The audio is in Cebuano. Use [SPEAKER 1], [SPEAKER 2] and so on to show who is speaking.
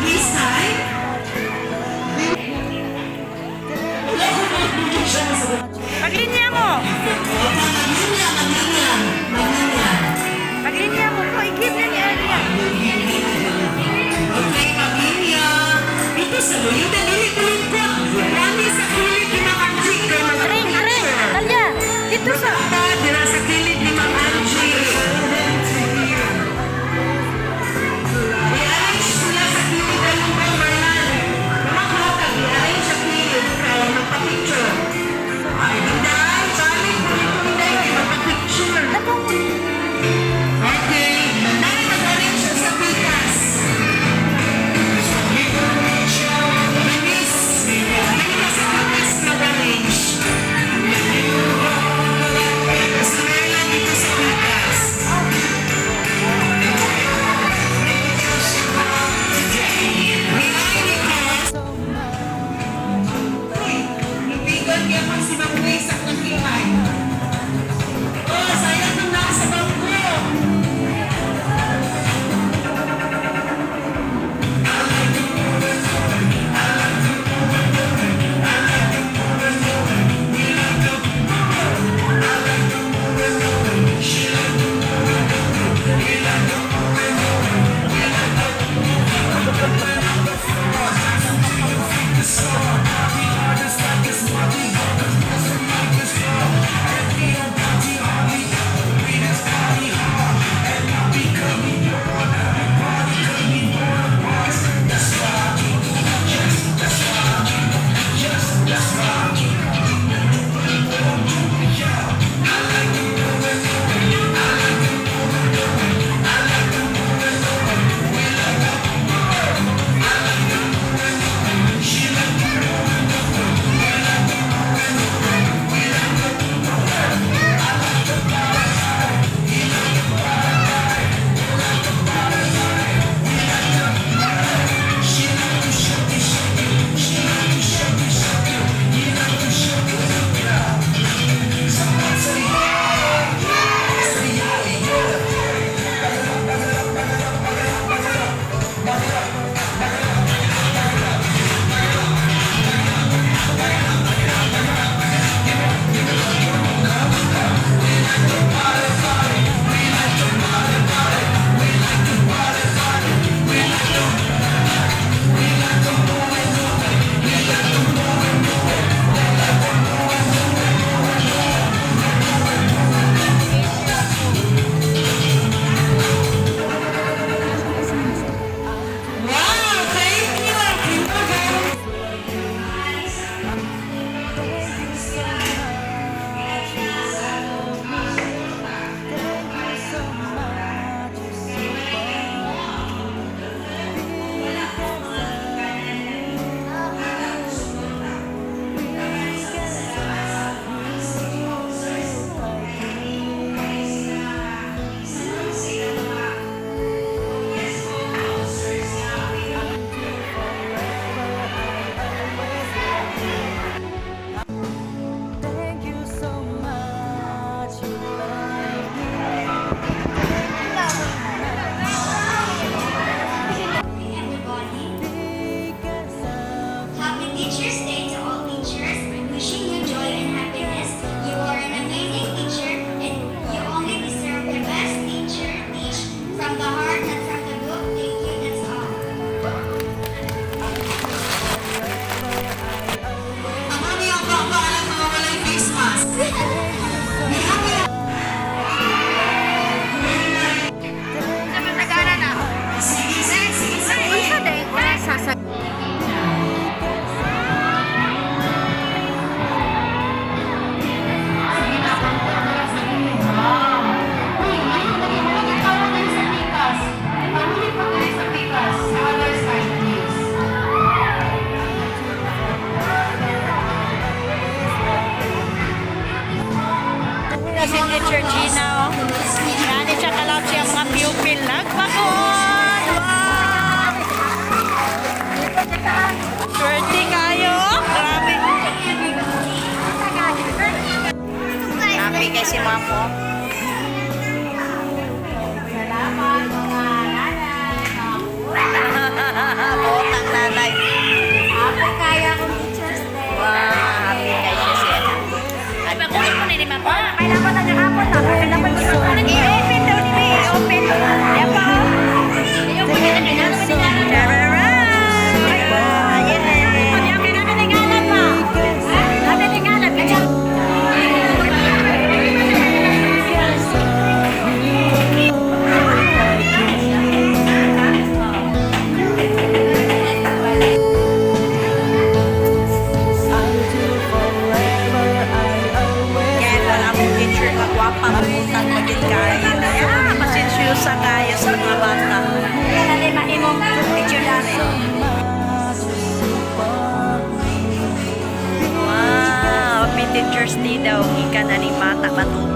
[SPEAKER 1] This time,
[SPEAKER 2] Paglinya mo.
[SPEAKER 1] Maglinya, maglinya, maglinya.
[SPEAKER 2] Paglinya mo ko. I-give na ni Alia.
[SPEAKER 1] Okay, maglinya. Dito sa luyo, dali ko. Dali sa kilid ni Ma'am Angie kay mga
[SPEAKER 2] Ring, ring. Talia. Dito sa.
[SPEAKER 1] Dira sa kilid ni Ma'am Angie. I-arrange sila sa kilid ayong ba, Marlan? Mga hatag, i-arrange sa kilid kay magpa-picture. Ay, Inday, balik mo dito, Inday, kay magpa-picture. Okay, dahil mag-arrange siya sa pikas. Bilis. Dali sa pikas mag-arrange. Si Merlan dito sa pikas. May request. Uy, ibigan niya pang si Ma'am Grace at nakihay. Oh, sayang nung nasa bangko. Wow, thank you. Thank you very
[SPEAKER 3] Thank you so much, you love me. Thank you so much, you're so funny. Because of you, because of you, like me. Until forever, I always love you. Thank you so much, you love me. Thank you so much, you love me.
[SPEAKER 4] Everybody.
[SPEAKER 3] Because of
[SPEAKER 4] Happy Teacher's Day to all teachers. Wishing you joy and happiness. You are an amazing teacher and you only deserve the best teacher. Teach from the heart, not from the book. Thank you. That's all.
[SPEAKER 3] forever, I always
[SPEAKER 1] Ako niya ang paalam mga walay face mask.
[SPEAKER 3] Thank you so much, you love me. Thank you so much.
[SPEAKER 1] Sige, sige, sige, sige.
[SPEAKER 2] Unsa day? Sa
[SPEAKER 3] Because of you.
[SPEAKER 1] Sige na, bangko na sa inyo. Uy, ayun, lagi mo lagi tawag kayo sa pikas. Pamulit pa kayo sa pikas. Sa other side, please.
[SPEAKER 3] Until forever, I always love you.
[SPEAKER 2] Na si Teacher Gina, oh. Yan, siya kalap siya mga pupil. Nagpakod! Wow! Swerte kayo. Grabe. Happy kay si Ma'am, oh. Salamat, mga nanay. I-open daw ni May, i-open. Yan pa, oh. Tararan! Yeah.
[SPEAKER 3] Until forever I always
[SPEAKER 2] Yan, wala mong teacher nga gwapa, mabutang magid kayo. Yeah, pasensyosa kayo sa mga bata. Wow, happy Teacher's Day daw. Gikan na ni bata matubang.